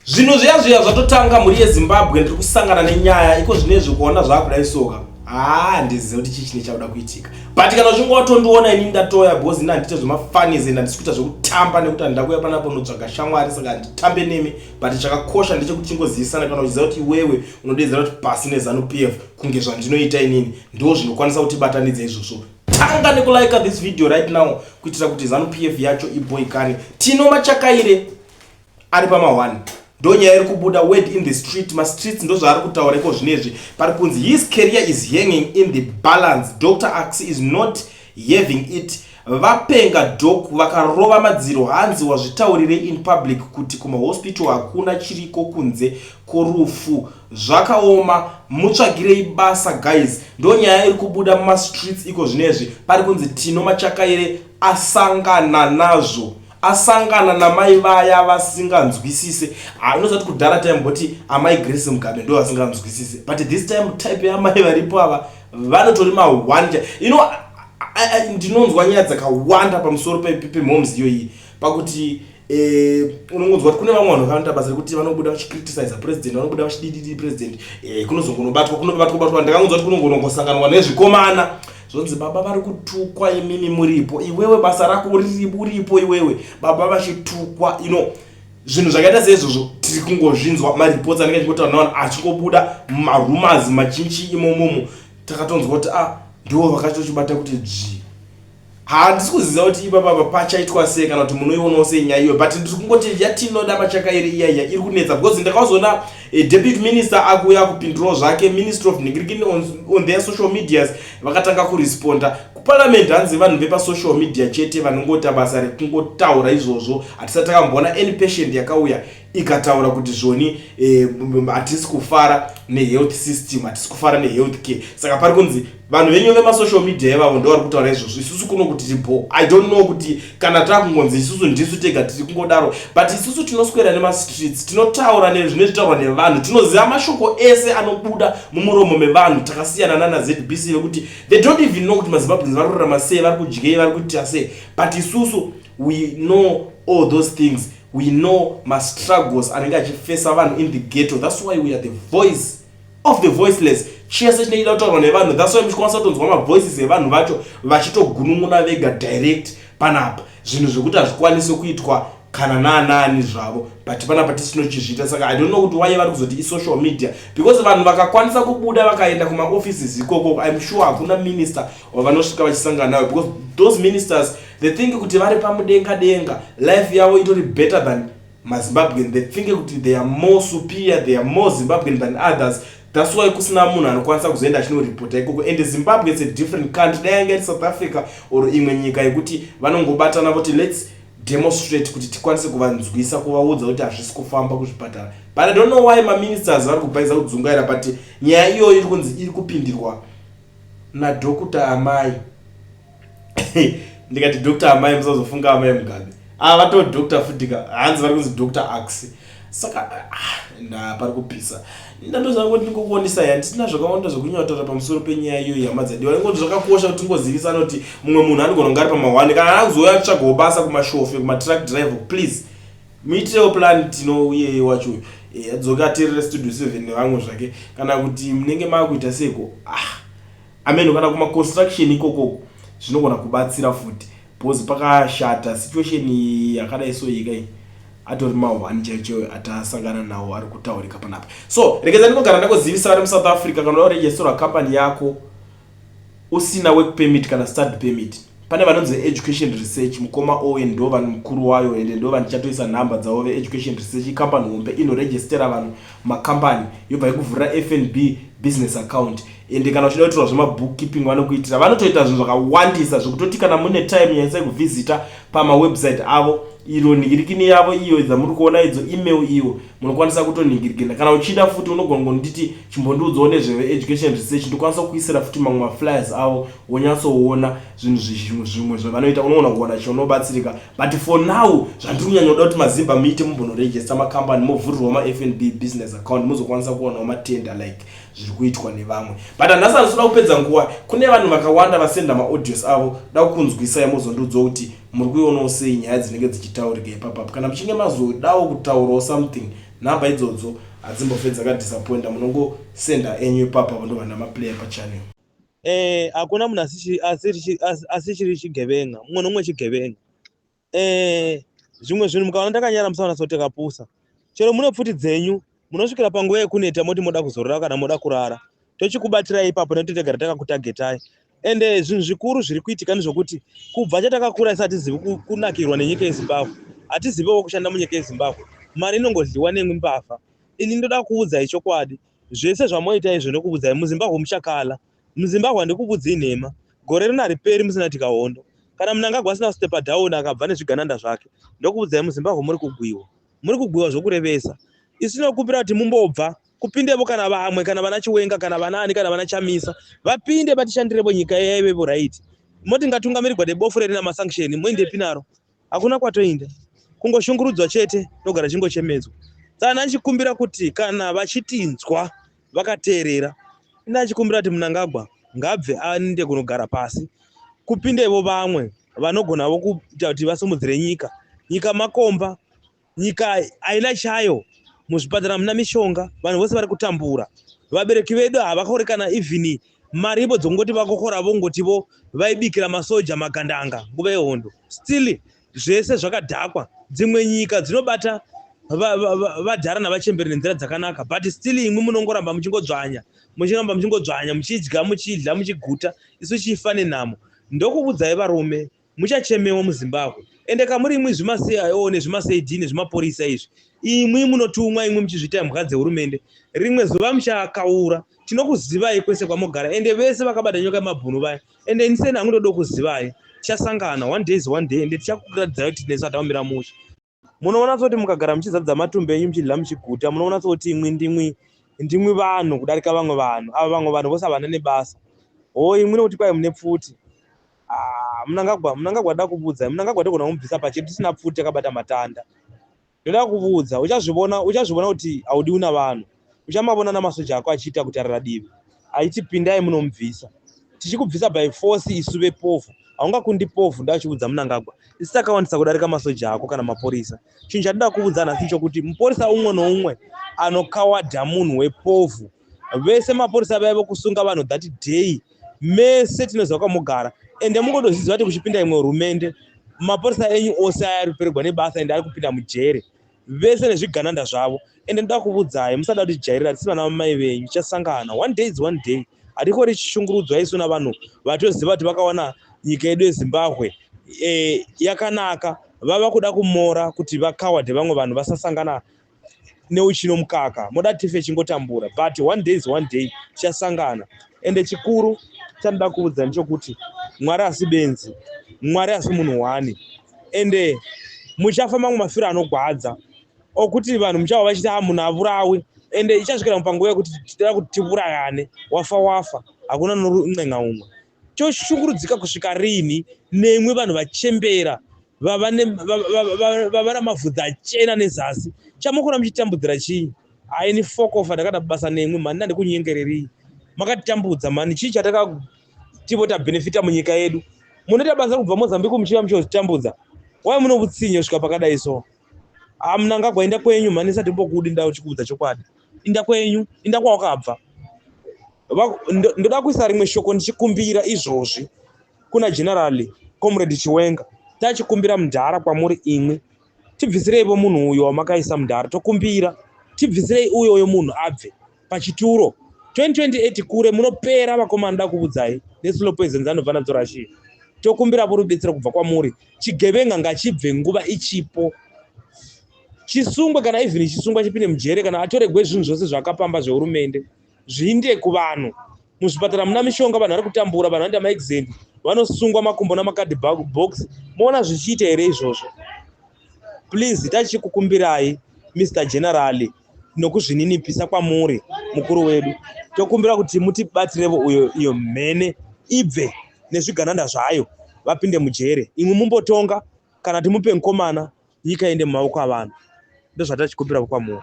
Zvinhu zviya zviya zvatotanga, mhuri yeZimbabwe. Ndiri kusangana nenyaya iko zvinezvi, kuona zvakudai soka. Haa, handizivi kuti chii chine chakuda kuitika, but kana uchinge watondiona inini ndatoya, because ini handiite zvemafunnies and handisi kuita zvekutamba, nekuti handida kuuya panapo unotsvaga shamwari, saka handitambe nemi. But chakakosha ndechekuti tingozivisana. Kana uchiziva kuti iwewe unodedzera kuti pasi neZANU PF, kunge zvandinoita inini, ndo zvinokwanisa kutibatanidza izvozvo. Tanga nekulike this video right now kuitira kuti ZANU PF yacho iboikane. Tino Machakaire ari pama1, ndo nyaya iri kubuda, word in the street, mastreets ndo zvaari kutaura iko zvinezvi. Pari kunzi his career is hanging in the balance. Dr Axi is not having it. Vapenga doc, vakarova madziro. Hanzi wazvitaurirei in public kuti kumahospital hakuna chiriko kunze kworufu? Zvakaoma, mutsvagirei basa guys. Ndo nyaya iri kubuda mumastreets iko zvinezvi. Pari kunzi Tino Machakaire asangana nazvo, asangana namai vaya vasinganzwisise. Unozati kudhara taimboti amai Grace Mugabe ndo vasinganzwisise, but this time type yamai varipo ava vanotori mawanja. Ndinonzwa nyaya dzakawanda pamusoro pemhomes iyoyi, pakuti unongonzwa kuti kune vamwe vanhu vakanoita basa rekuti vanobuda vachicriticiza president, vanobuda vachidididi president, kunozongonobatwa, kunobatwa batwa. Ndakangonzwa kuti kunongonongosanganwa nezvikomana, zvonzi baba vari kutukwa, imimi muripo, iwewe basa rako uripo, iwewe baba vachitukwa. Zvinhu zvakaita seizvozvo tiri kungozvinzwa, mareports anenge achingotaura navanhu achingobuda, marumours machinchi imomomo. Takatonzwa kuti a ah, ndivo vakatochibata kuti dzvi. Handisi kuziva kuti ipapapa pachaitwa sei, kana kuti munoionawo sei nyaya iyoyo, but ndiri kungoti yatinoda Machakaire iya iya iri kunetsa, because ndakazoona deputy minister akuuya kupindurawo zvake, Minister of Nigirigini, on their social medias vakatanga kuresponda kuparliament. Hanzi vanhu vepasocial media chete vanongoita basa rekungotaura izvozvo. Hatisati takamboona any patient yakauya ikataura kuti zvoni hatisi kufara nehealth system, hatisi kufara nehealth care. Saka pari kunzi vanhu venyu vemasocial media ivavo ndo vari kutaura izvozvo, isusu kuno kuti tibo. I don't know kuti kana takungonzi isusu ndisu tega tiri kungodaro, but isusu tinoswera nemastreets, tinotaura nezvine zvitaurwa nevanhu, tinoziva mashoko ese anobuda mumuromo mevanhu. Takasiyana nana ZBC vekuti they don't even know kuti maZimbabweans vari kurarama sei, vari kudyei, vari kuita sei, but isusu we know all those things. We know mastruggles anenge achifesa vanhu in the ghetto. That's why we are the voice of the voiceless. Chese chinoida kutaurwa nevanhu, that's why muchikwanisa kutonzwa mavoices evanhu vacho vachitogunun'una vega direct panapa, zvinhu zvekuti hazvikwanisi kuitwa kana naanani zvavo, but panapa tisinochizviita. Saka I don't know kuti why vari kuzoti isocial media, because vanhu vakakwanisa kubuda vakaenda kumaoffices ikoko, I'm sure hakuna minister wavanosvika vachisangana nayo, because those ministers, they think kuti vari pamudenga denga, life yavo itori better than maZimbabwean. They think kuti they are more superior, they are more Zimbabwean than others. That's why kusina munhu anokwanisa kuzoenda achinoripota ikoko. And Zimbabwe is a different country. Dai yanga iri South Africa or imwe nyika yekuti vanongobatana voti let's demonstrate kuti tikwanise kuvanzwisa, kuvaudza kuti hazvisi kufamba kuzvipatara, but I don't know why maministers vari kubhaisa kudzungaira. But nyaya iyoyo iri kunzi iri kupindirwa nadoctor amai. Ndikati Dr amai, musazofunga amai Mugabe. Ava vato doctor futika, hanzi vari kunzi Dr Ax. Saka ah, nda pari kupisa. Ndandozva kuti ndingokuonesai, handisina zvakawanda zvekunyautaura pamusoro penyaya iyoyi, hama dzadiwa. Ingoti zvakakosha kuti tingozivisana kuti mumwe munhu anogona kunge ari pamahwani, kana akuzouya achitsvagawo basa kumashofe, kumatruck driver, please muitirewo plan. Tino uye wacho adzoke ateerere Studio 7 nevamwe zvake, kana kuti munenge maakuita seko, ah, ameno, kana kumaconstruction ikokoko zvinogona kubatsira futi, because pakashata situation yakadai. So ika atori ma1 chaicho atasangana nawo ari kutaurika panapa. So regedza ndingogara ndangozivisa vari muSouth Africa, kana uregisterwa company yako usina work permit kana study permit, pane vanonzi Education Research. Mukoma Owen ndo vanhu mukuru wayo, ende ndo vandichatoisa nhamba dzavo veEducation Research. Ikambani hombe inoregistera vanhu makambani, yobva ikuvhurira FNB business account. Ende kana uchida kuitirwa zvemabookkeeping vanokuitira. Vanotoita zvinhu zvakawandisa zvekutoti kana mune time nyatsai kuvhizita pamawebsite avo. Iro nhingirikini yavo iyo dzamuri kuona idzo, email iyo munokwanisa kutonhingirikina. Kana uchida futi unogona kunditi chimbondiudzawo nezveveEducation Research, ndokwanisa kuisira futi mamwe maflyers avo, wonyatsoona zvinhu zvimwe zvavanoita, unoona kuona chaunobatsirika. But for now zvandiri kunyanya kuda kuti mazimba muite, mumbonoregista makambani, movhurirwa maFNB business account, muzokwanisa kuwanawo matender like zviri kuitwa nevamwe. But handasi handisida kupedza nguva. Kune vanhu vakawanda vasenda maaudios avo, da kukunzwisai, mozondiudzawo kuti muri kuionawo sei nyaya dzinenge dzichitaurika ipapapo. Kana muchinge mazodawo kutaurawo something, Number idzodzo hadzimbofe dzakadisappointa, munongosenda enyu ipapa ndobva ndamaplaya pachannel. Eh, hakuna munhu asichiri chigevenga, mumwe nomumwe chigevenga. Eh, zvimwe zvinhu mukaona takanyara musaona soti takapusa. Chero mune pfuti dzenyu munosvikira panguva yekuneta moti moda kuzorora kana moda kurara, tochikubatirai ipapo nekuti tegara takakutagetai. Ende zvinhu zvikuru zviri kuitika ndezvokuti kubva chatakakura isi hatizivi kunakirwa nenyika yeZimbabwe, hatiziviwo kushanda munyika yeZimbabwe. Mari inongodyiwa nemwi mbavha. Ini ndoda kuudzai chokwadi, zvese zvamoita izvo ndokuudzai, muZimbabwe muchakala. MuZimbabwe handikuudzii nhema, gore rino hariperi musina kuitika hondo. Kana Mnangagwa asina kustepa down akabva nezvigananda zvake, ndokuudzai muZimbabwe muri kugwiwa. Muri kugwiwa zvokurevesa. Isu tinokumbira kuti mumbobva, kupindevo kana vamwe, kana vana Chiwenga, kana vana ani, kana vana Chamisa, vapinde vatishandirevo nyika yaivevo right. Moti ngatungamirirwa nebofu rerina masanction, moindepi naro? Hakuna kwatoinda. Kungoshungurudzwa chete, nogara chingochemedzwa. Saka ndachikumbira kuti kana vachitinzwa vakateerera, ndachikumbira kuti Mnangagwa ngabve aende kunogara pasi, kupindevo vamwe vanogonavo kuita kuti vasimudzire nyika. Nyika makomba, nyika haina chayo, muzvipatara muna mishonga, vanhu vose vari kutambura. Vabereki vedu havakore kana even marivo dzokungoti vakokora vongotivo vaibikira masoja magandanga nguva yehondo. Still zvese zvakadhakwa. Dzimwe nyika dzinobata vadhara navachembere nenzira dzakanaka, but still imwi munongoramba muchingodzvanya, muchiramba muchingodzvanya, muchidya, muchidya, muchiguta, isu chifa nenhamo. Ndokuudzai varume, muchachemewa muZimbabwe. Ende kamuri imwi zvima-CIO nezvima-CID nezvimapurisa izvi, imwi munotumwa, imwi muchizviita imbwa dzehurumende, rimwe zuva muchakaura. Tinokuzivai kwese kwamogara, ende vese vakabata nyoka yemabhunu vaya, ende ini seni hangu ndoda kuzivai. Tichasangana one day is one day, ende tichakuratidzai kuti nesu hataumira mushe. Munoona soti mukagara muchizadza matumbu enyu muchidya muchiguta, munoona soti imwi ndimwi ndimwi vanhu kudarika vamwe vanhu. Ava vamwe vanhu vose havana nebasa. Ho imwi nokuti kwai mune pfuti. Ah, Mnangagwa, Mnangagwa da kubudzai. Mnangagwa togona kumubvisa pachiri tisina pfuti takabata matanda. Ndoda kubuudza, uchazvivona, uchazvivona kuti haudiwi navanhu. Uchamavona namasoja ako achiita kutarira divi. Achiti pindai munomubvisa. Tichikubvisa by force isu vepovhu. Haungakundi povhu ndachiudza Mnangagwa. Isu takawandisa kudarika masoja ako kana maporisa. Chinhu chandinoda kuudza nhasi nchokuti muporisa umwe noumwe anokawadha munhu wepovhu. Vese maporisa vaya vokusunga vanhu that day mese tinoziva kwamogara, ende mungotozviziva kuti kuchipinda imwe hurumende mapurisa enyu ose aya ari kuperegwa nebasa ende ari kupinda mujere vese nezvigananda zvavo. Ende ndoda kuvudzai, musada kutijairira, tisi vana vamai venyu. Tichasangana one day is one day. Hatikori tichishungurudzwa isu navanhu vatoziva kuti vakawana nyika yedu yeZimbabwe yakanaka, vava kuda kumora kuti vakawadhe vamwe vanhu vasasangana neuchi nomukaka. Moda tife chingotambura, but one day is one day, tichasangana. Ende chikuru chandinoda kuudza ndechokuti Mwari asi benzi, Mwari asi munhu wani, ende muchafa mamwe mafiro anogwadza okuti vanhu muchava vachiti ah, munhu avurawi. Ende ichasvikira panguva yekuti tinoda kuti tiurayane, wafa wafa, hakuna noun'enga umwe. Toshungurudzika kusvika rini nemwi vanhu vachembera vava namavhudzi achena nezasi? Chamukona muchitambudzira chii? Aini fokofa, ndakada basa nemwi mhani, ndandikunyengererei makatitambudza mhani. Chii chatakativo tabhenefita munyika yedu? Munoita basa kubva Mozambique muchiva muchozvitambudza. Wai muno vutsinye kusvika pakadai so? Ah, Mnangagwa, inda kwenyu mhani, isati mbokudi. Ndachikuudza chokwadi, inda kwenyu, inda kwawakabva. Ndoda kuisa rimwe shoko ndichikumbira izvozvi kuna General Comrade Chiwenga. Tachikumbira mudhara kwamuri imwi, tibvisireivo munhu uyo wamakaisa mudhara. Tokumbira tibvisirei uyoyo munhu abve pachituro. 2028 kure, munopera vakomana, nda kuvudzai neslow poison dzanobva nadzo Russia. Tokumbiravo rubetsero kubva kwamuri. Chigevenga ngachibve nguva ichipo, chisungwe, kana even chisungwa chipinde mujere, kana atoregwe zvinhu zvose zvakapamba zvehurumende zviinde kuvanhu. Muzvipatara muna mishonga, vanhu vari kutambura, vanhu vanoita maexend, vanosungwa makumbo namakadhi box. Moona zvichiita here izvozvo? Please, tachikukumbirai Mr General, nokuzvininipisa kwamuri mukuru wedu, tokumbira kuti mutibatirevo uyo iyo mhene ibve nezvigananda zvayo, vapinde mujere, imwe mumbotonga, kana timupe mukomana, nyika iende mumaoko avanhu. Ndozvatachikumbira kwamuri.